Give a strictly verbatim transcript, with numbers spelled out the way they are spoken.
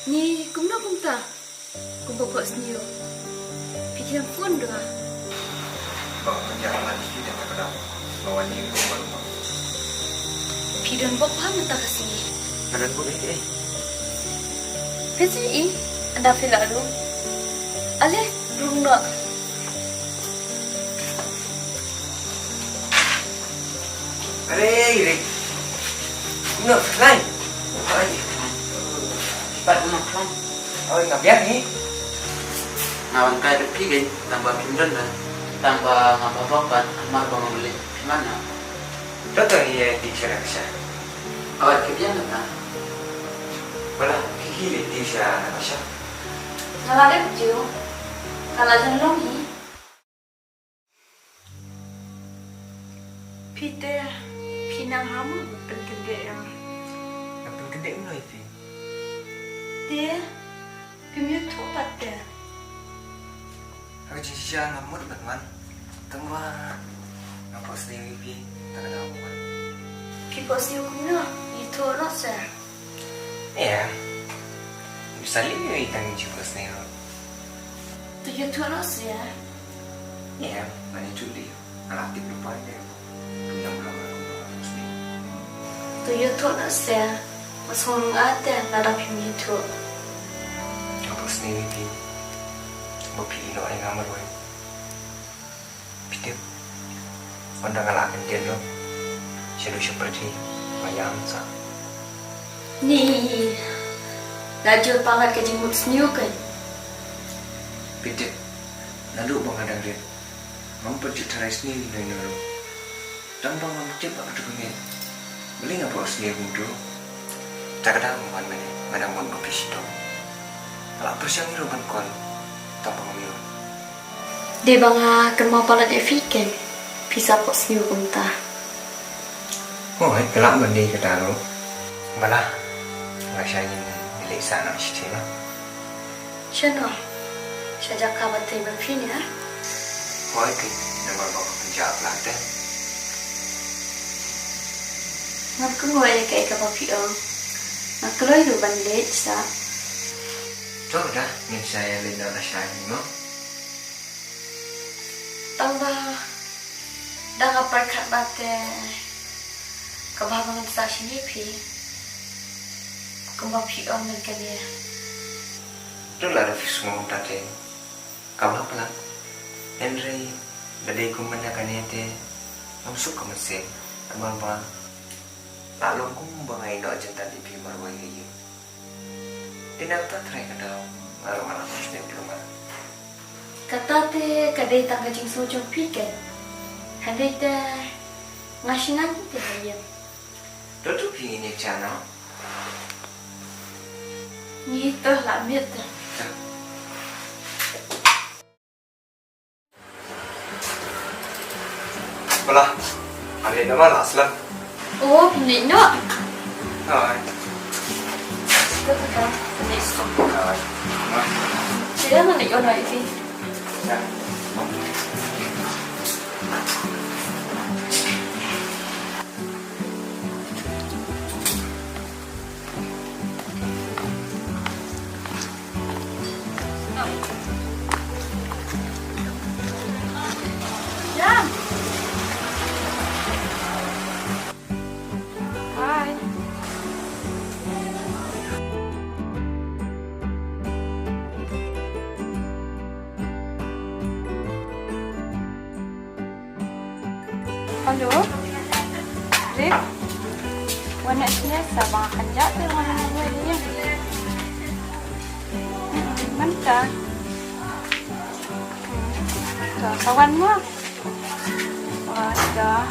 Ni kumno kumta? Kumba phohsniew. Phi khlem phone du ha? Ba, pynjah man phi da ka dang. Ba wan ni ko ba. Phi don bok ha mynta ka sngi. Ka don bok eh, eh. Phi chi i, anda phi la du. Ale, rung noh. Are, are. Kumno, khlaiñ? Oi, khlaiñ. Pat kumno khlaiñ? Oi, nga biang hi. Nga wan kai da phi keiñ, tang ba phim don da. Tang ba nga ba bok pat, amar ba nga mlien. Phi man na? To to hi, eh, di sha da ka sha. Oi, ka biang na. Bala, phi hi le di sha da ka sha. Nga la dep ju. Nga la jan long hi. Phi te, phi nang ham u pynkyndit ya. Nga pynkyndit ym noh i phi. Te, phim ïathuh pat te. Ha ka jingshisha nga mut ban wan. Tangwa nga phohsniew i phi, tang da wan. Phi phohsniew kumno, ïathuh noh se. Em. Ym sali ni tang jingphohsniew. To ïathuh noh se. Em, mane juli. Ala tip lupa de. Punya mula mula phohsniew. To ïathuh noh se. Masong nga te, lada phim ïathuh. Nga phohsniew i phi. Ba phi ïoh i nga marwei. Phi tip, ynda nga la kyndit noh, sha du sha pyrthei, nga ïam sa. Ni, la jur palat ka jingmut sniew keiñ. Phi tip, naduh ba nga dang rit, ngam pat ju tharai sniew ino ino ruh. Tang ba ngam tip ba katu ka miet. Balei nga phohsniew kumtu. Tang ka dang man mane, nga dang wan ba phi shitom. Nga la pyrshang i ruh ban call, tang ba ngam ïoh. Dei ba nga kynmaw palat ïa phi keiñ, phi sa phohsniew kumta. Hooid, ka lah ban dei kata ruh. Bala, nga sha ngin leit sah noh shitei noh. Shano? Sha jaka ba tei ba phi ne ha? Hooid keiñ, namar ba ka pynjah pla te. Ngam kynmaw ïa kaei kaba phi ong. Nga kloi ruh ban leit sah. To da, ngin sa ïa leit noh la sha ngin mo. Tang ba, da nga pyrkhat ba te, kaba ba ngan sah shane phi. Kumba phi ong man kane. To lada phi sngewthuh te, kaba palat. Hynrei, da dei kum man kane te, ngam suk ka mynsiem. Namar ba, la long kumba nga ïoh jingthan i phi marwei ha ïing. Dei na kata trai ka daw, nga ruh nga la phohsniew phi ma. Kata te ka dei tang ka jingsngew jong phi keiñ. Hynrei te nga sngewthuh te ha ïing. To tu phi ngin ïa chat noh. Ngi to la miet te. Bala, ani nama la aslam. Oh, ni no. Hai. Kata, ni so. Hai. Sila mana yo na iti. Ya. Hello. Rip. Wan na sini sa ba kynjah te wan na wan ni. Manta. Hmm. Sa wan mo. Wah, da.